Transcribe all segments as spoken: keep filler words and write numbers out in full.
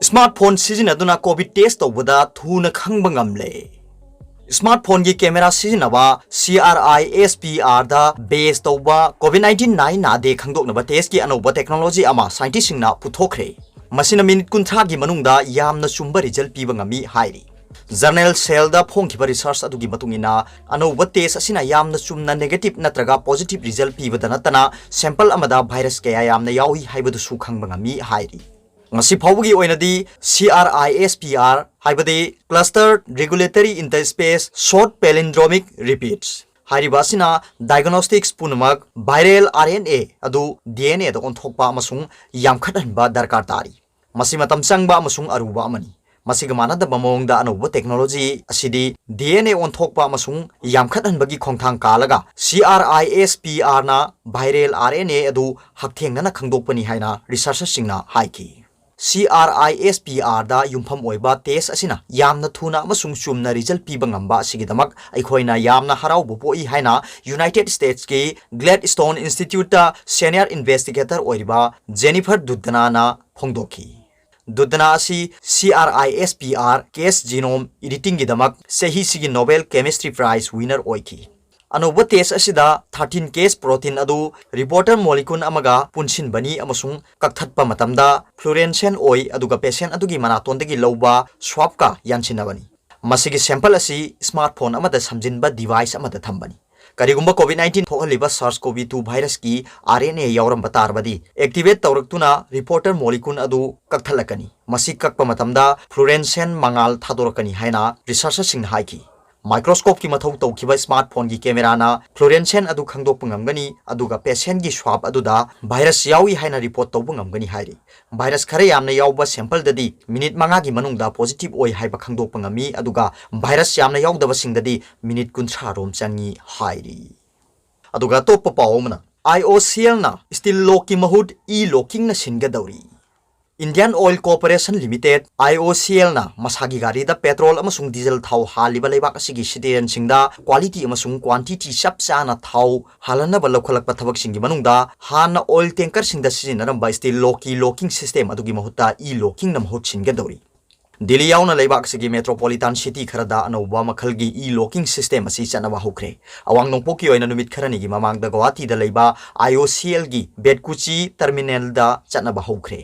Smartphone ꯁꯤꯖꯤꯟꯅꯗꯨꯅ COVID test ꯇꯧꯕꯗ ꯊꯨꯅ ꯈꯪꯕ ꯉꯝꯂꯦ꯫ Smartphoneꯒꯤ camera ꯁꯤꯖꯤꯟꯅꯕ C R I S P R the base ꯇꯧꯕ COVID nineteen ꯅꯥꯏ ꯅꯥꯗꯦ ꯈꯪꯗꯣꯛꯅꯕ testꯀꯤ ꯑꯅꯧꯕ technology ꯑꯃ scientistꯁꯤꯡꯅ ꯄꯨꯊꯣꯛꯈ꯭ꯔꯦ꯫ ꯃꯁꯤꯅ minute ꯀꯨꯟꯊ꯭ꯔꯥꯒꯤ ꯃꯅꯨꯡꯗ ꯌꯥꯝꯅ ꯆꯨꯝꯕ result ꯄꯤꯕ ꯉꯝꯃꯤ ꯍꯥꯏꯔꯤ꯫ Journal Cellꯗ ꯐꯣꯡꯈꯤꯕ research ꯑꯗꯨꯒꯤ ꯃꯇꯨꯡ ꯏꯟꯅ, ꯑꯅꯧꯕ test ꯑꯁꯤꯅ ꯌꯥꯝꯅ ꯆꯨꯝꯅ negative ꯅꯠꯇ꯭ꯔꯒ positive result ꯄꯤꯕꯗ ꯅꯠꯇꯅ, sample ꯑꯃꯗ virus ꯀꯌꯥ ꯌꯥꯝꯅ ꯌꯥꯎꯏ ꯍꯥꯏꯕꯗꯨꯁꯨ ꯈꯪꯕ ꯉꯝꯃꯤ ꯍꯥꯏꯔꯤ꯫ ꯉꯁꯤ ꯐꯥꯎꯕꯒꯤ ꯑꯣꯏꯅꯗꯤ C R I S P R, ꯍꯥꯏꯕꯗꯤ Cluster Regulatory Interspace Short Palindromic Repeats ꯍꯥꯏꯔꯤꯕ ꯑꯁꯤꯅ diagnostics ꯄꯨꯝꯅꯃꯛ viral R N A ꯑꯗꯨ D N A ꯗ ꯑꯣꯟꯊꯣꯛꯄ ꯑꯃꯁꯨꯡ ꯌꯥꯝꯈꯠꯍꯟꯕ ꯗꯔꯀꯥꯔ ꯇꯥꯔꯤ꯫ ꯃꯁꯤ ꯃꯇꯝ ꯆꯪꯕ ꯑꯃꯁꯨꯡ ꯑꯔꯨꯕ ꯑꯃꯅꯤ꯫ ꯃꯁꯤꯒ ꯃꯥꯟꯅꯗꯕ ꯃꯑꯣꯡꯗ ꯑꯅꯧꯕ technology ꯑꯁꯤꯗꯤ D N A ꯑꯣꯟꯊꯣꯛꯄ ꯑꯃꯁꯨꯡ ꯌꯥꯝꯈꯠꯍꯟꯕꯒꯤ ꯈꯣꯡꯊꯥꯡ ꯀꯥꯜꯂꯒ C R I S P R ꯅ viral R N A ꯑꯗꯨ ꯍꯛꯊꯦꯡꯅꯅ ꯈꯪꯗꯣꯛꯄꯅꯤ ꯍꯥꯏꯅ researcherꯁꯤꯡꯅ ꯍꯥꯏꯈꯤ꯫ C R I S P R ꯗ ꯌꯨꯝꯐꯝ ꯑꯣꯏꯕ test ꯑꯁꯤꯅ ꯌꯥꯝꯅ ꯊꯨꯅ ꯑꯃꯁꯨꯡ ꯆꯨꯝꯅ result ꯄꯤꯕ ꯉꯝꯕ ꯑꯁꯤꯒꯤꯗꯃꯛ ꯑꯩꯈꯣꯏꯅ ꯌꯥꯝꯅ ꯍꯔꯥꯎꯕ ꯄꯣꯛꯏ ꯍꯥꯏꯅ United Statesꯀꯤ Gladstone Instituteꯇ senior investigator ꯑꯣꯏꯔꯤꯕ Jennifer Doudnaꯅ ꯐꯣꯡꯗꯣꯛꯈꯤ꯫ Doudna ꯑꯁꯤ C R I S P R case genome editingꯒꯤꯗꯃꯛ ꯆꯍꯤꯁꯤꯒꯤ Nobel Chemistry Prize winner ꯑꯣꯏꯈꯤ꯫ ꯑꯅꯧꯕ test ꯑꯁꯤꯗ thirteen case protein ꯑꯗꯨ reporter molecule ꯑꯃꯒ ꯄꯨꯟꯁꯤꯟꯕꯅꯤ ꯑꯃꯁꯨꯡ ꯀꯛꯊꯠꯄ ꯃꯇꯝꯗ fluorescent ꯑꯣꯏ, ꯑꯗꯨꯒ patient ꯑꯗꯨꯒꯤ ꯃꯅꯥꯇꯣꯟꯗꯒꯤ ꯂꯧꯕ swabꯀ ꯌꯥꯟꯁꯤꯟꯅꯕꯅꯤ꯫ ꯃꯁꯤꯒꯤ sample ꯑꯁꯤ smartphone ꯑꯃꯗ ꯁꯝꯖꯤꯟꯕ device ꯑꯃꯗ ꯊꯝꯕꯅꯤ꯫ ꯀꯔꯤꯒꯨꯝꯕ COVID nineteen ꯊꯣꯛꯍꯜꯂꯤꯕ SARS-CoV two virusꯀꯤ R N A ꯌꯥꯎꯔꯝꯕ ꯇꯥꯔꯕꯗꯤ, activate ꯇꯧꯔꯛꯇꯨꯅ reporter molecule ꯑꯗꯨ ꯀꯛꯊꯠꯂꯛꯀꯅꯤ꯫ ꯃꯁꯤ ꯀꯛꯄ ꯃꯇꯝꯗ fluorescent ꯃꯉꯥꯜ ꯊꯥꯗꯣꯔꯛꯀꯅꯤ ꯍꯥꯏꯅ researcherꯁꯤꯡꯅ ꯍꯥꯏꯈꯤ꯫ Microscopeꯀꯤ ꯃꯊꯧ ꯇꯧꯈꯤꯕ smartphoneꯒꯤ cameraꯅ fluorescent ꯑꯗꯨ ꯈꯪꯗꯣꯛꯄ ꯉꯝꯒꯅꯤ, ꯑꯗꯨꯒ patientꯒꯤ swab ꯑꯗꯨꯗ virus ꯌꯥꯎꯏ ꯍꯥꯏꯅ report ꯇꯧꯕ ꯉꯝꯒꯅꯤ ꯍꯥꯏꯔꯤ꯫ Virus ꯈꯔ ꯌꯥꯝꯅ ꯌꯥꯎꯕ sampleꯗꯗꯤ minute ꯃꯉꯥꯒꯤ ꯃꯅꯨꯡꯗ positive ꯑꯣꯏ ꯍꯥꯏꯕ ꯈꯪꯗꯣꯛꯄ ꯉꯝꯃꯤ, ꯑꯗꯨꯒ virus ꯌꯥꯝꯅ ꯌꯥꯎꯗꯕꯁꯤꯡꯗꯗꯤ minute ꯀꯨꯟꯊ꯭ꯔꯥ ꯔꯣꯝ ꯆꯪꯏ ꯍꯥꯏꯔꯤ꯫ ꯑꯗꯨꯒ ꯑꯇꯣꯞꯄ ꯄꯥꯎ ꯑꯃꯅ, IOCLꯅ steel lockꯀꯤ ꯃꯍꯨꯠ e-lockingꯅ ꯁꯤꯟꯒꯗꯧꯔꯤ꯫ Indian Oil Corporation Limited, I O C L ꯅ ꯃꯁꯥꯒꯤ ꯒꯥꯔꯤꯗ petrol ꯑꯃꯁꯨꯡ diesel ꯊꯥꯎ ꯍꯥꯜꯂꯤꯕ ꯂꯩꯕꯥꯛ ꯑꯁꯤꯒꯤ citizenꯁꯤꯡꯗ quality ꯑꯃꯁꯨꯡ quantity ꯆꯞ ꯆꯥꯅ ꯊꯥꯎ ꯍꯥꯜꯍꯟꯅꯕ ꯂꯧꯈꯠꯂꯛꯄ ꯊꯕꯛꯁꯤꯡꯒꯤ ꯃꯅꯨꯡꯗ ꯍꯥꯟꯅ oil tankerꯁꯤꯡꯗ ꯁꯤꯖꯤꯟꯅꯔꯝꯕ steel lockꯀꯤ locking system ꯑꯗꯨꯒꯤ ꯃꯍꯨꯠꯇ e-locking ꯅ ꯃꯍꯨꯠ ꯁꯤꯟꯒꯗꯧꯔꯤ꯫ ꯗꯤꯜꯂꯤ ꯌꯥꯎꯅ ꯂꯩꯕꯥꯛ ꯑꯁꯤꯒꯤ metropolitan city ꯈꯔꯗ ꯑꯅꯧꯕ ꯃꯈꯜꯒꯤ e-locking system ꯑꯁꯤ ꯆꯠꯅꯕ ꯍꯧꯈ꯭ꯔꯦ꯫ ꯑꯋꯥꯡ ꯅꯣꯡꯄꯣꯛꯀꯤ ꯑꯣꯏꯅ ꯅꯨꯃꯤꯠ ꯈꯔꯅꯤꯒꯤ ꯃꯃꯥꯡꯗ ꯒꯧꯍꯥꯇꯤꯗ ꯂꯩꯕ I O C L ꯒꯤ ꯕꯦꯠꯀꯨꯆꯤ terminalꯗ ꯆꯠꯅꯕ ꯍꯧꯈ꯭ꯔꯦ꯫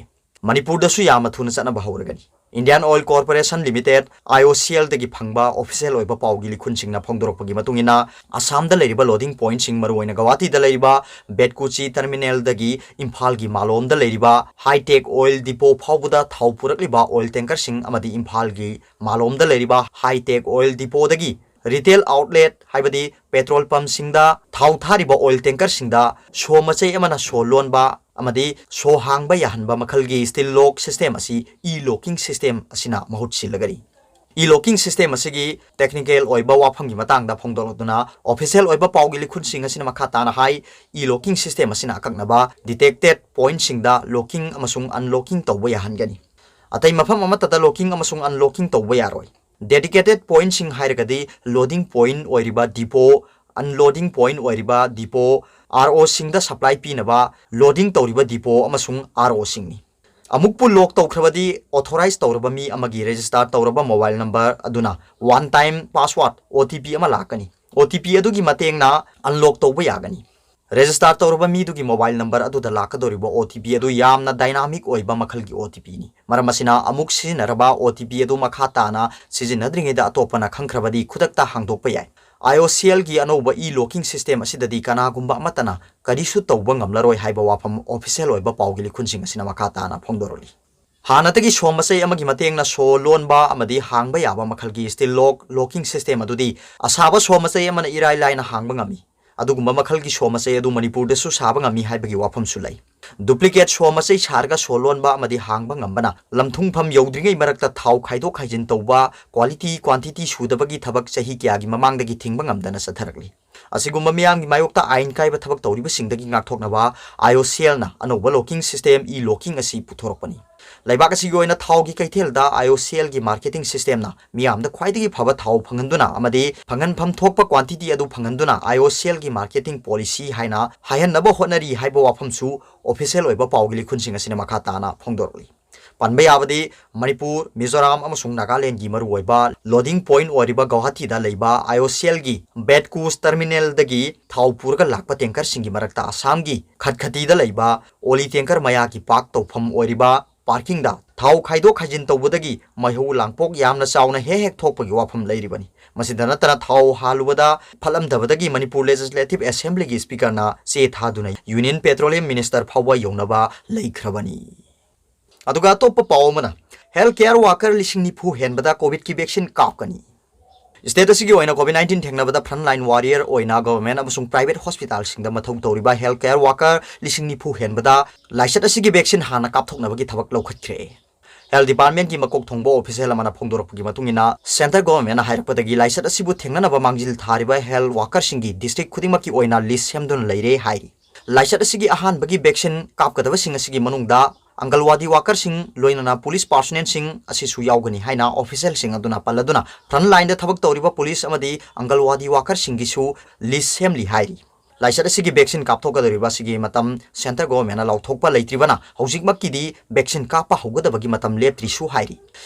ꯃꯅꯤꯄꯨꯔꯗꯁꯨ ꯌꯥꯝꯅ ꯊꯨꯅ ꯆꯠꯅꯕ ꯍꯧꯔꯒꯅꯤ꯫ Indian Oil Corporation Limited, I O C L ꯗꯒꯤ ꯐꯪꯕ official ꯑꯣꯏꯕ ꯄꯥꯎꯒꯤ ꯂꯤꯈꯨꯟꯁꯤꯡꯅ ꯐꯣꯡꯗꯣꯔꯛꯄꯒꯤ ꯃꯇꯨꯡ ꯏꯟꯅ, ꯑꯁꯥꯝꯗ ꯂꯩꯔꯤꯕ loading pointꯁꯤꯡ, ꯃꯔꯨꯑꯣꯏꯅ ꯒꯧꯍꯥꯇꯤꯗ ꯂꯩꯔꯤꯕ ꯕꯦꯠꯀꯨꯆꯤ terminalꯗꯒꯤ ꯏꯝꯐꯥꯜꯒꯤ ꯃꯥꯂꯣꯝꯗ ꯂꯩꯔꯤꯕ Hi-Tech Oil Depot ꯐꯥꯎꯕꯗ ꯊꯥꯎ ꯄꯨꯔꯛꯂꯤꯕ oil tankerꯁꯤꯡ ꯑꯃꯗꯤ ꯏꯝꯐꯥꯜꯒꯤ ꯃꯥꯂꯣꯝꯗ ꯂꯩꯔꯤꯕ Hi-Tech Oil Depotꯗꯒꯤ retail outlet, ꯍꯥꯏꯕꯗꯤ petrol pumpꯁꯤꯡꯗ ꯊꯥꯎ ꯊꯥꯔꯤꯕ oil tankerꯁꯤꯡꯗ ꯁꯣ ꯃꯆꯩ ꯑꯃꯅ ꯁꯣ ꯂꯣꯟꯕ ꯑꯃꯗꯤ ꯁꯣ ꯍꯥꯡꯕ ꯌꯥꯍꯟꯕ ꯃꯈꯜꯒꯤ steel lock system ꯑꯁꯤ e-locking system ꯑꯁꯤꯅ ꯃꯍꯨꯠ ꯁꯤꯜꯂꯒꯅꯤ꯫ E-locking system ꯑꯁꯤꯒꯤ technical ꯑꯣꯏꯕ ꯋꯥꯐꯝꯒꯤ ꯃꯇꯥꯡꯗ ꯐꯣꯡꯗꯣꯔꯛꯇꯨꯅ official ꯑꯣꯏꯕ ꯄꯥꯎꯒꯤ ꯂꯤꯈꯨꯟꯁꯤꯡ ꯑꯁꯤꯅ ꯃꯈꯥ ꯇꯥꯅ ꯍꯥꯏ, e-locking system ꯑꯁꯤꯅ ꯑꯀꯛꯅꯕ detected pointꯁꯤꯡꯗ locking ꯑꯃꯁꯨꯡ unlocking ꯇꯧꯕ ꯌꯥꯍꯟꯒꯅꯤ꯫ ꯑꯇꯩ ꯃꯐꯝ ꯑꯃꯠꯇꯗ locking ꯑꯃꯁꯨꯡ unlocking ꯇꯧꯕ ꯌꯥꯔꯣꯏ꯫ Dedicated pointꯁꯤꯡ ꯍꯥꯏꯔꯒꯗꯤ loading point ꯑꯣꯏꯔꯤꯕ depot, unloading point ꯑꯣꯏꯔꯤꯕ depot, R Oꯁꯤꯡꯗ supply ꯄꯤꯅꯕ loading ꯇꯧꯔꯤꯕ depot ꯑꯃꯁꯨꯡ R Oꯁꯤꯡꯅꯤ꯫ ꯑꯃꯨꯛꯄꯨ lock ꯇꯧꯈ꯭ꯔꯕꯗꯤ, authorize ꯇꯧꯔꯕ ꯃꯤ ꯑꯃꯒꯤ register ꯇꯧꯔꯕ mobile number ꯑꯗꯨꯅ one time password, O T P ꯑꯃ ꯂꯥꯛꯀꯅꯤ꯫ O T P ꯑꯗꯨꯒꯤ ꯃꯇꯦꯡꯅ unlock ꯇꯧꯕ ꯌꯥꯒꯅꯤ꯫ Register ꯇꯧꯔꯕ ꯃꯤꯗꯨꯒꯤ mobile number ꯑꯗꯨꯗ ꯂꯥꯛꯀꯗꯧꯔꯤꯕ O T P ꯑꯗꯨ ꯌꯥꯝꯅ dynamic ꯑꯣꯏꯕ ꯃꯈꯜꯒꯤ O T Pꯅꯤ꯫ ꯃꯔꯝ ꯑꯁꯤꯅ, ꯑꯃꯨꯛ ꯁꯤꯖꯤꯟꯅꯔꯕ O T P ꯑꯗꯨ ꯃꯈꯥ ꯇꯥꯅ ꯁꯤꯖꯤꯟꯅꯗ꯭ꯔꯤꯉꯩꯗ ꯑꯇꯣꯞꯄꯅ ꯈꯪꯈ꯭ꯔꯕꯗꯤ ꯈꯨꯗꯛꯇ ꯍꯥꯡꯗꯣꯛꯄ ꯌꯥꯏ꯫ I O C Lꯒꯤ ꯑꯅꯧꯕ e-locking system ꯑꯁꯤꯗꯗꯤ ꯀꯅꯥꯒꯨꯝꯕ ꯑꯃꯠꯇꯅ ꯀꯔꯤꯁꯨ ꯇꯧꯕ ꯉꯝꯂꯔꯣꯏ ꯍꯥꯏꯕ ꯋꯥꯐꯝ official ꯑꯣꯏꯕ ꯄꯥꯎꯒꯤ ꯂꯤꯈꯨꯟꯁꯤꯡ ꯑꯁꯤꯅ ꯃꯈꯥ ꯇꯥꯅ ꯐꯣꯡꯗꯣꯔꯛꯂꯤ꯫ ꯍꯥꯟꯅꯗꯒꯤ ꯁꯣ ꯃꯆꯩ ꯑꯃꯒꯤ ꯃꯇꯦꯡꯅ ꯁꯣ ꯂꯣꯟꯕ ꯑꯃꯗꯤ ꯍꯥꯡꯕ ꯌꯥꯕ ꯃꯈꯜꯒꯤ steel lock locking system ꯑꯗꯨꯗꯤ ꯑꯁꯥꯕ ꯁꯣ ꯃꯆꯩ ꯑꯃꯅ ꯏꯔꯥꯏ ꯂꯥꯏꯅ ꯍꯥꯡꯕ ꯉꯝꯃꯤ꯫ ꯑꯗꯨꯒꯨꯝꯕ ꯃꯈꯜꯒꯤ ꯁꯣ ꯃꯆꯩ ꯑꯗꯨ ꯃꯅꯤꯄꯨꯔꯗꯁꯨ ꯁꯥꯕ ꯉꯝꯃꯤ ꯍꯥꯏꯕꯒꯤ ꯋꯥꯐꯝꯁꯨ ꯂꯩ꯫ Duplicate ꯁꯣ ꯃꯆꯩ ꯁꯥꯔꯒ ꯁꯣ ꯂꯣꯟꯕ ꯑꯃꯗꯤ ꯍꯥꯡꯕ ꯉꯝꯕꯅ ꯂꯝꯊꯨꯡꯐꯝ ꯌꯧꯗ꯭ꯔꯤꯉꯩ ꯃꯔꯛꯇ ꯊꯥꯎ ꯈꯥꯏꯗꯣꯛ ꯈꯥꯏꯖꯤꯟ ꯇꯧꯕ, quality quantity ꯁꯨꯗꯕꯒꯤ ꯊꯕꯛ ꯆꯍꯤ ꯀꯌꯥꯒꯤ ꯃꯃꯥꯡꯗꯒꯤ ꯊꯤꯡꯕ ꯉꯝꯗꯅ ꯆꯠꯊꯔꯛꯂꯤ꯫ ꯑꯁꯤꯒꯨꯝꯕ ꯃꯤꯌꯥꯝꯒꯤ ꯃꯥꯌꯣꯛꯇ ꯑꯥꯏꯟ ꯀꯥꯏꯕ ꯊꯕꯛ ꯇꯧꯔꯤꯕꯁꯤꯡꯗꯒꯤ ꯉꯥꯛꯊꯣꯛꯅꯕ I O C Lꯅ ꯑꯅꯧꯕ locking system e-locking ꯑꯁꯤ ꯄꯨꯊꯣꯔꯛꯄꯅꯤ꯫ ꯂꯩꯕꯥꯛ ꯑꯁꯤꯒꯤ ꯑꯣꯏꯅ ꯊꯥꯎꯒꯤ ꯀꯩꯊꯦꯜꯗ IOCLꯒꯤ marketing systemꯅ ꯃꯤꯌꯥꯝꯗ ꯈ꯭ꯋꯥꯏꯗꯒꯤ ꯐꯕ ꯊꯥꯎ ꯐꯪꯍꯟꯗꯨꯅ ꯑꯃꯗꯤ ꯐꯪꯍꯟꯐꯝ ꯊꯣꯛꯄ quantity ꯑꯗꯨ ꯐꯪꯍꯟꯗꯨꯅ IOCLꯒꯤ marketing policy ꯍꯥꯏꯅ ꯍꯥꯏꯍꯟꯅꯕ ꯍꯣꯠꯅꯔꯤ ꯍꯥꯏꯕ ꯋꯥꯐꯝꯁꯨ official ꯑꯣꯏꯕ ꯄꯥꯎꯒꯤ ꯂꯤꯈꯨꯟꯁꯤꯡ ꯑꯁꯤꯅ ꯃꯈꯥ ꯇꯥꯅ ꯐꯣꯡꯗꯣꯔꯛꯂꯤ꯫ ꯄꯟꯕ ꯌꯥꯕꯗꯤ ꯃꯅꯤꯄꯨꯔ, ꯃꯤꯖꯣꯔꯥꯝ ꯑꯃꯁꯨꯡ ꯅꯥꯒꯥꯂꯦꯟꯗꯒꯤ ꯃꯔꯨꯑꯣꯏꯕ loading point ꯑꯣꯏꯔꯤꯕ ꯒꯧꯍꯥꯇꯤꯗ ꯂꯩꯕ IOCLꯒꯤ ꯕꯦꯠꯀꯨꯁ terminalꯗꯒꯤ ꯊꯥꯎ ꯄꯨꯔꯒ ꯂꯥꯛꯄ tankerꯁꯤꯡꯒꯤ ꯃꯔꯛꯇ ꯑꯁꯥꯝꯒꯤ ꯈꯠꯈꯇꯤꯗ ꯂꯩꯕ ꯑꯣꯂꯤ tanker ꯃꯌꯥꯒꯤ park ꯇꯧꯐꯝ ꯑꯣꯏꯔꯤꯕ parkingꯗ ꯊꯥꯎ ꯈꯥꯏꯗꯣꯛ ꯈꯥꯏꯖꯤꯟ ꯇꯧꯕꯗꯒꯤ ꯃꯩꯍꯧ ꯂꯥꯡꯄꯣꯛ ꯌꯥꯝꯅ ꯆꯥꯎꯅ ꯍꯦꯛ ꯍꯦꯛ ꯊꯣꯛꯄꯒꯤ ꯋꯥꯐꯝ ꯂꯩꯔꯤꯕꯅꯤ꯫ ꯃꯁꯤꯗ ꯅꯠꯇꯅ ꯊꯥꯎ ꯍꯥꯜꯂꯨꯕꯗ ꯐꯠꯂꯝꯗꯕꯗꯒꯤ ꯃꯅꯤꯄꯨꯔ Legislative Assemblyꯒꯤ speakerꯅ ꯆꯦ ꯊꯥꯗꯨꯅ Union Petroleum Minister ꯐꯥꯎꯕ ꯌꯧꯅꯕ ꯂꯩꯈ꯭ꯔꯕꯅꯤ꯫ ꯑꯗꯨꯒ ꯑꯇꯣꯞꯄ ꯄꯥꯎ ꯑꯃꯅ, health care worker ꯂꯤꯁꯤꯡ ꯅꯤꯐꯨ ꯍꯦꯟꯕꯗ COVIDꯀꯤ vaccine ꯀꯥꯞꯀꯅꯤ꯫ State ꯑꯁꯤꯒꯤ ꯑꯣꯏꯅ COVID nineteen ꯊꯦꯡꯅꯕꯗ frontline warrior ꯑꯣꯏꯅ government ꯑꯃꯁꯨꯡ private hospitalꯁꯤꯡꯗ ꯃꯊꯧ ꯇꯧꯔꯤꯕ health care worker ꯂꯤꯁꯤꯡ ꯅꯤꯐꯨ ꯍꯦꯟꯕꯗ ꯂꯥꯏꯆꯠ ꯑꯁꯤꯒꯤ vaccine ꯍꯥꯟꯅ ꯀꯥꯞꯊꯣꯛꯅꯕꯒꯤ ꯊꯕꯛ ꯂꯧꯈꯠꯈ꯭ꯔꯦ꯫ Health Departmentꯀꯤ ꯃꯀꯣꯛ ꯊꯣꯡꯕ official ꯑꯃꯅ ꯐꯣꯡꯗꯣꯔꯛꯄꯒꯤ ꯃꯇꯨꯡ ꯏꯟꯅ, centre governmentꯅ ꯍꯥꯏꯔꯛꯄꯗꯒꯤ ꯂꯥꯏꯆꯠ ꯑꯁꯤꯕꯨ ꯊꯦꯡꯅꯅꯕ ꯃꯥꯡꯖꯤꯜ ꯊꯥꯔꯤꯕ health workerꯁꯤꯡꯒꯤ district ꯈꯨꯗꯤꯡꯃꯛꯀꯤ ꯑꯣꯏꯅ list ꯁꯦꯝꯗꯨꯅ ꯂꯩꯔꯦ ꯍꯥꯏꯔꯤ꯫ ꯂꯥꯏꯆꯠ ꯑꯁꯤꯒꯤ ꯑꯍꯥꯟꯕꯒꯤ vaccine ꯀꯥꯞꯀꯗꯕꯁꯤꯡ ꯑꯁꯤꯒꯤ ꯃꯅꯨꯡꯗ ꯑꯪꯒꯜꯋꯥꯗꯤ workerꯁꯤꯡ, ꯂꯣꯏꯅꯅ police personnelꯁꯤꯡ ꯑꯁꯤꯁꯨ ꯌꯥꯎꯒꯅꯤ ꯍꯥꯏꯅ officialꯁꯤꯡ ꯑꯗꯨꯅ ꯄꯜꯂꯗꯨꯅ, frontlineꯗ ꯊꯕꯛ ꯇꯧꯔꯤꯕ police ꯑꯃꯗꯤ ꯑꯪꯒꯜꯋꯥꯗꯤ workerꯁꯤꯡꯒꯤꯁꯨ list ꯁꯦꯝꯂꯤ ꯍꯥꯏꯔꯤ꯫ ꯂꯥꯏꯆꯠ ꯑꯁꯤꯒꯤ vaccine ꯀꯥꯞꯊꯣꯛꯀꯗꯧꯔꯤꯕ ꯑꯁꯤꯒꯤ ꯃꯇꯝ centre governmentꯅ ꯂꯥꯎꯊꯣꯛꯄ ꯂꯩꯇ꯭ꯔꯤꯕꯅ ꯍꯧꯖꯤꯛꯃꯛꯀꯤꯗꯤ vaccine ꯀꯥꯞꯄ ꯍꯧꯒꯗꯕꯒꯤ ꯃꯇꯝ ꯂꯦꯞꯇ꯭ꯔꯤꯁꯨ ꯍꯥꯏꯔꯤ꯫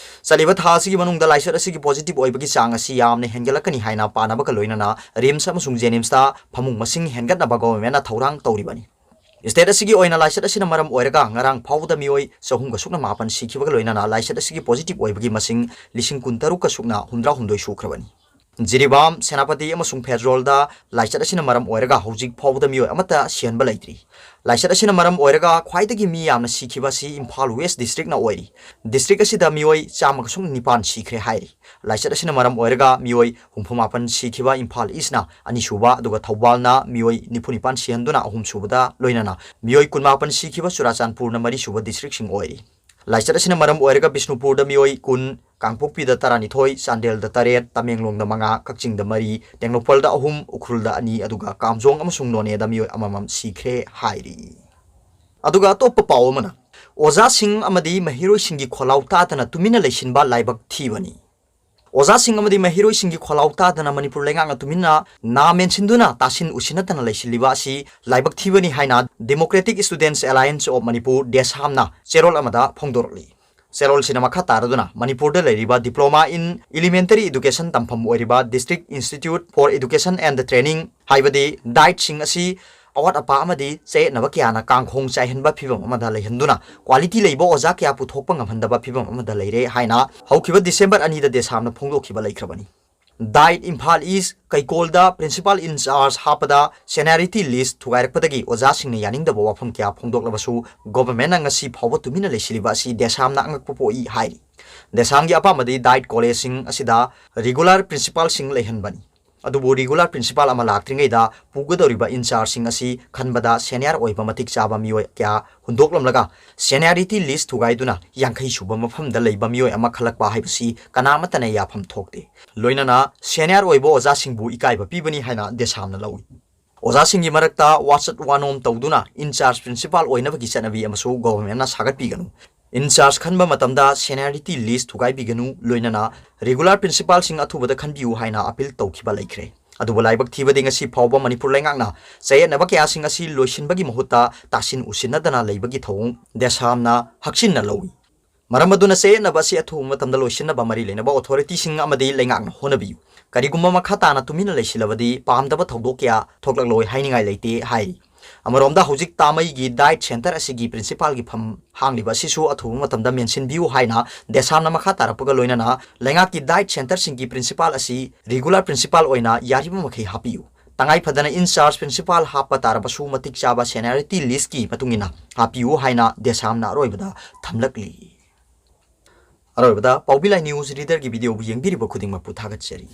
ꯆꯠꯂꯤꯕ ꯊꯥ ꯑꯁꯤꯒꯤ ꯃꯅꯨꯡꯗ ꯂꯥꯏꯆꯠ ꯑꯁꯤꯒꯤ positive ꯑꯣꯏꯕꯒꯤ ꯆꯥꯡ ꯑꯁꯤ ꯌꯥꯝꯅ ꯍꯦꯟꯒꯠꯂꯛꯀꯅꯤ ꯍꯥꯏꯅ ꯄꯥꯅꯕꯒ ꯂꯣꯏꯅꯅ RIMS ꯑꯃꯁꯨꯡ JNIMSꯇ ꯐꯃꯨꯡ ꯃꯁꯤꯡ ꯍꯦꯟꯒꯠꯅꯕ governmentꯅ ꯊꯧꯔꯥꯡ ꯇꯧꯔꯤꯕꯅꯤ꯫ State ꯑꯁꯤꯒꯤ ꯑꯣꯏꯅ ꯂꯥꯏꯆꯠ ꯑꯁꯤꯅ ꯃꯔꯝ ꯑꯣꯏꯔꯒ ꯉꯔꯥꯡ ꯐꯥꯎꯕꯗ ꯃꯤꯑꯣꯏ ꯆꯍꯨꯝꯒ ꯁꯨꯞꯅ ꯃꯥꯄꯟ ꯁꯤꯈꯤꯕꯒ ꯂꯣꯏꯅꯅ ꯂꯥꯏꯆꯠ ꯑꯁꯤꯒꯤ positive ꯑꯣꯏꯕꯒꯤ ꯃꯁꯤꯡ ꯂꯤꯁꯤꯡ ꯀꯨꯟꯇꯔꯨꯛꯀ ꯁꯨꯞꯅ ꯍꯨꯝꯗ꯭ꯔꯥꯍꯨꯝꯗꯣꯏ ꯁꯨꯈ꯭ꯔꯕꯅꯤ꯫ ꯖꯤꯔꯤꯕꯥꯝ, ꯁꯦꯅꯥꯄꯇꯤ ꯑꯃꯁꯨꯡ ꯐꯦꯖꯣꯜꯗ ꯂꯥꯏꯆꯠ ꯑꯁꯤꯅ ꯃꯔꯝ ꯑꯣꯏꯔꯒ ꯍꯧꯖꯤꯛ ꯐꯥꯎꯕꯗ ꯃꯤꯑꯣꯏ ꯑꯃꯠꯇ ꯁꯤꯍꯟꯕ ꯂꯩꯇ꯭ꯔꯤ꯫ ꯂꯥꯏꯆꯠ ꯑꯁꯤꯅ ꯃꯔꯝ ꯑꯣꯏꯔꯒ ꯈ꯭ꯋꯥꯏꯗꯒꯤ ꯃꯤ ꯌꯥꯝꯅ ꯁꯤꯈꯤꯕ ꯑꯁꯤ ꯏꯝꯐꯥꯜ West districtꯅ ꯑꯣꯏꯔꯤ꯫ District ꯑꯁꯤꯗ ꯃꯤꯑꯣꯏ ꯆꯥꯝꯃꯒ ꯁꯨꯞꯅ ꯅꯤꯄꯥꯟ ꯁꯤꯈ꯭ꯔꯦ ꯍꯥꯏꯔꯤ꯫ ꯂꯥꯏꯆꯠ ꯑꯁꯤꯅ ꯃꯔꯝ ꯑꯣꯏꯔꯒ ꯃꯤꯑꯣꯏ ꯍꯨꯝꯐꯨ ꯃꯥꯄꯟ ꯁꯤꯈꯤꯕ ꯏꯝꯐꯥꯜ Eastꯅ ꯑꯅꯤꯁꯨꯕ, ꯑꯗꯨꯒ ꯊꯧꯕꯥꯜꯅ ꯃꯤꯑꯣꯏ ꯅꯤꯐꯨ ꯅꯤꯄꯥꯟ ꯁꯤꯍꯟꯗꯨꯅ ꯑꯍꯨꯝꯁꯨꯕꯗ, ꯂꯣꯏꯅꯅ ꯃꯤꯑꯣꯏ ꯀꯨꯟꯃꯥꯄꯟ ꯁꯤꯈꯤꯕ ꯆꯨꯔꯥꯆꯥꯟꯄꯨꯔꯅ ꯃꯔꯤꯁꯨꯕ districtꯁꯤꯡ ꯑꯣꯏꯔꯤ꯫ ꯂꯥꯏꯆꯠ ꯑꯁꯤꯅ ꯃꯔꯝ ꯑꯣꯏꯔꯒ ꯕꯤꯁꯅꯨꯄꯨꯔꯗ ꯃꯤꯑꯣꯏ ꯀꯨꯟ, ꯀꯥꯡꯄꯣꯛꯄꯤꯗ ꯇꯔꯥꯅꯤꯊꯣꯏ, ꯆꯥꯟꯗꯦꯜꯗ ꯇꯔꯦꯠ, ꯇꯃꯦꯡꯂꯣꯡꯗ ꯃꯉꯥ, ꯀꯛꯆꯤꯡꯗ ꯃꯔꯤ, ꯇꯦꯡꯅꯧꯄꯜꯗ ꯑꯍꯨꯝ, ꯎꯈ꯭ꯔꯨꯜꯗ ꯑꯅꯤ, ꯑꯗꯨꯒ ꯀꯥꯝꯖꯣꯡ ꯑꯃꯁꯨꯡ ꯅꯣꯅꯦꯗ ꯃꯤꯑꯣꯏ ꯑꯃꯃꯝ ꯁꯤꯈ꯭ꯔꯦ ꯍꯥꯏꯔꯤ꯫ ꯑꯗꯨꯒ ꯑꯇꯣꯞꯄ ꯄꯥꯎ ꯑꯃꯅ, ꯑꯣꯖꯥꯁꯤꯡ ꯑꯃꯗꯤ ꯃꯍꯩꯔꯣꯏꯁꯤꯡꯒꯤ ꯈꯣꯜꯂꯥꯎ ꯇꯥꯗꯅ ꯇꯨꯃꯤꯟꯅ ꯂꯩꯁꯤꯟꯕ ꯂꯥꯏꯕꯛ ꯊꯤꯕꯅꯤ꯫ ꯑꯣꯖꯥꯁꯤꯡ ꯑꯃꯗꯤ ꯃꯍꯩꯔꯣꯏꯁꯤꯡꯒꯤ ꯈꯣꯜꯂꯥꯎ ꯇꯥꯗꯅ ꯃꯅꯤꯄꯨꯔ ꯂꯩꯉꯥꯛꯅ ꯇꯨꯃꯤꯟꯅ ꯅꯥ ꯃꯦꯟꯁꯤꯟꯗꯨꯅ ꯇꯥꯁꯤꯟ ꯎꯁꯤꯟꯅꯗꯅ ꯂꯩꯁꯤꯜꯂꯤꯕ ꯑꯁꯤ ꯂꯥꯏꯕꯛ ꯊꯤꯕꯅꯤ ꯍꯥꯏꯅ Democratic Students Alliance of Manipur, ꯗꯦꯁꯥꯝꯅ ꯆꯦꯔꯣꯜ ꯑꯃꯗ ꯐꯣꯡꯗꯣꯔꯛꯂꯤ꯫ ꯆꯦꯔꯣꯜꯁꯤꯅ ꯃꯈꯥ ꯇꯥꯔꯗꯨꯅ ꯃꯅꯤꯄꯨꯔꯗ ꯂꯩꯔꯤꯕ Diploma in Elementary Education ꯇꯝꯐꯝ ꯑꯣꯏꯔꯤꯕ District Institute for Education and Training ꯍꯥꯏꯕꯗꯤ DIET ꯁꯤꯡ ꯑꯁꯤ ꯑꯋꯥꯠ ꯑꯄꯥ ꯑꯃꯗꯤ ꯆꯌꯦꯠꯅꯕ ꯀꯌꯥꯅ ꯀꯥꯡꯈꯣꯡ ꯆꯥꯏꯍꯟꯕ ꯐꯤꯚꯝ ꯑꯃꯗ ꯂꯩꯍꯟꯗꯨꯅ quality ꯂꯩꯕ ꯑꯣꯖꯥ ꯀꯌꯥ ꯄꯨꯊꯣꯛꯄ ꯉꯝꯍꯟꯗꯕ ꯐꯤꯚꯝ ꯑꯃꯗ ꯂꯩꯔꯦ ꯍꯥꯏꯅ ꯍꯧꯈꯤꯕ ꯗꯤꯁꯦꯝꯕꯔ ꯑꯅꯤꯗ ꯗꯦꯁꯥꯝꯅ ꯐꯣꯡꯗꯣꯛꯈꯤꯕ ꯂꯩꯈ꯭ꯔꯕꯅꯤ꯫ DIET Imphal is ꯀꯩꯀꯣꯜꯗ Principal in Charge ꯍꯥꯞꯄꯗ seniority list ꯊꯨꯒꯥꯏꯔꯛꯄꯗꯒꯤ ꯑꯣꯖꯥꯁꯤꯡꯅ ꯌꯥꯅꯤꯡꯗꯕ ꯋꯥꯐꯝ ꯀꯌꯥ ꯐꯣꯡꯗꯣꯛꯂꯕꯁꯨ ꯒꯣꯚꯔꯟꯃꯦꯟꯠꯅ ꯉꯁꯤ ꯐꯥꯎꯕ ꯇꯨꯃꯤꯟꯅ ꯂꯩꯁꯤꯜꯂꯤꯕ ꯑꯁꯤ ꯗꯦꯁꯥꯝꯅ ꯑꯉꯛꯄ ꯄꯣꯛꯏ ꯍꯥꯏꯔꯤ꯫ ꯗꯦꯁꯥꯝꯒꯤ ꯑꯄꯥꯝꯕꯗꯤ DIET ꯀꯣꯂꯦꯖꯁꯤꯡ ꯑꯁꯤꯗ regular principalꯁꯤꯡ ꯂꯩꯍꯟꯕꯅꯤ꯫ ꯑꯗꯨꯕꯨ regular principal ꯑꯃ ꯂꯥꯛꯇ꯭ꯔꯤꯉꯩꯗ ꯄꯨꯒꯗꯧꯔꯤꯕ in chargeꯁꯤꯡ ꯑꯁꯤ ꯈꯟꯕꯗ senior ꯑꯣꯏꯕ ꯃꯇꯤꯛ ꯆꯥꯕ ꯃꯤꯑꯣꯏ ꯀꯌꯥ ꯍꯨꯟꯗꯣꯛꯂꯝꯂꯒ seniority list ꯊꯨꯒꯥꯏꯗꯨꯅ ꯌꯥꯡꯈꯩ ꯁꯨꯕ ꯃꯐꯝꯗ ꯂꯩꯕ ꯃꯤꯑꯣꯏ ꯑꯃ ꯈꯜꯂꯛꯄ ꯍꯥꯏꯕꯁꯤ ꯀꯅꯥꯃꯠꯇꯅ ꯌꯥꯐꯝ ꯊꯣꯛꯇꯦ꯫ ꯂꯣꯏꯅꯅ senior ꯑꯣꯏꯕ ꯑꯣꯖꯥꯁꯤꯡꯕꯨ ꯏꯀꯥꯏꯕ ꯄꯤꯕꯅꯤ ꯍꯥꯏꯅ ꯗꯦꯁꯥꯝꯅ ꯂꯧꯏ꯫ ꯑꯣꯖꯥꯁꯤꯡꯒꯤ ꯃꯔꯛꯇ ꯋꯥꯆꯠ ꯋꯥꯅꯣꯝ ꯇꯧꯗꯨꯅ in charge principal ꯑꯣꯏꯅꯕꯒꯤ ꯆꯠꯅꯕꯤ ꯑꯃꯁꯨ ꯒꯣꯚꯔꯟꯃꯦꯟꯠꯅ ꯁꯥꯒꯠꯄꯤꯒꯅꯨ꯫ In charge ꯈꯟꯕ ꯃꯇꯝꯗ seniority list ꯊꯨꯒꯥꯏꯕꯤꯒꯅꯨ, ꯂꯣꯏꯅꯅ regular principalꯁꯤꯡ ꯑꯊꯨꯕꯗ ꯈꯟꯕꯤꯌꯨ ꯍꯥꯏꯅ appeal ꯇꯧꯈꯤꯕ ꯂꯩꯈ꯭ꯔꯦ꯫ ꯑꯗꯨꯕꯨ ꯂꯥꯏꯕꯛ ꯊꯤꯕꯗꯤ ꯉꯁꯤ ꯐꯥꯎꯕ ꯃꯅꯤꯄꯨꯔ ꯂꯩꯉꯥꯛꯅ ꯆꯌꯦꯠꯅꯕ ꯀꯌꯥꯁꯤꯡ ꯑꯁꯤ ꯂꯣꯏꯁꯤꯟꯕꯒꯤ ꯃꯍꯨꯠꯇ ꯇꯥꯁꯤꯟ ꯎꯁꯤꯟꯅꯗꯅ ꯂꯩꯕꯒꯤ ꯊꯧꯑꯣꯡ ꯗꯦꯁꯥꯝꯅ ꯍꯛꯆꯤꯟꯅ ꯂꯧꯏ꯫ ꯃꯔꯝ ꯑꯗꯨꯅ ꯆꯌꯦꯠꯅꯕ ꯑꯁꯤ ꯑꯊꯨꯕ ꯃꯇꯝꯗ ꯂꯣꯏꯁꯤꯟꯅꯕ ꯃꯔꯤ ꯂꯩꯅꯕ authorityꯁꯤꯡ ꯑꯃꯗꯤ ꯂꯩꯉꯥꯛꯅ ꯍꯣꯠꯅꯕꯤꯌꯨ꯫ ꯀꯔꯤꯒꯨꯝꯕ ꯃꯈꯥ ꯇꯥꯅ ꯇꯨꯃꯤꯟꯅ ꯂꯩꯁꯤꯜꯂꯕꯗꯤ ꯄꯥꯝꯗꯕ ꯊꯧꯗꯣꯛ ꯀꯌꯥ ꯊꯣꯛꯂꯛꯂꯣꯏ ꯍꯥꯏꯅꯤꯡꯉꯥꯏ ꯂꯩꯇꯦ ꯍꯥꯏꯔꯤ꯫ ꯑꯃꯔꯣꯝꯗ ꯍꯧꯖꯤꯛ ꯇꯥꯃꯩꯒꯤ DIET centre ꯑꯁꯤꯒꯤ principalꯒꯤ ꯐꯝ ꯍꯥꯡꯂꯤꯕ ꯑꯁꯤꯁꯨ ꯑꯊꯨꯕ ꯃꯇꯝꯗ ꯃꯦꯟꯁꯤꯟꯕꯤꯌꯨ ꯍꯥꯏꯅ ꯗꯦꯁꯥꯝꯅ ꯃꯈꯥ ꯇꯥꯔꯛꯄꯒ ꯂꯣꯏꯅꯅ ꯂꯩꯉꯥꯛꯀꯤ DIET centreꯁꯤꯡꯒꯤ principal ꯑꯁꯤ regular principal ꯑꯣꯏꯅ ꯌꯥꯔꯤꯕ ꯃꯈꯩ ꯍꯥꯞꯄꯤꯌꯨ꯫ ꯇꯉꯥꯏ ꯐꯗꯅ in charge principal ꯍꯥꯞꯄ ꯇꯥꯔꯕꯁꯨ ꯃꯇꯤꯛ ꯆꯥꯕ seniority listꯀꯤ ꯃꯇꯨꯡ ꯏꯟꯅ ꯍꯥꯞꯄꯤꯌꯨ ꯍꯥꯏꯅ ꯗꯦꯁꯥꯝꯅ ꯑꯔꯣꯏꯕꯗ ꯊꯝꯂꯛꯂꯤ꯫ ꯑꯔꯣꯏꯕꯗ ꯄꯥꯎꯕꯤ ꯂꯥꯏ news readerꯒꯤ videoꯕꯨ ꯌꯦꯡꯕꯤꯔꯤꯕ ꯈꯨꯗꯤꯡꯃꯛꯄꯨ ꯊꯥꯒꯠꯆꯔꯤ꯫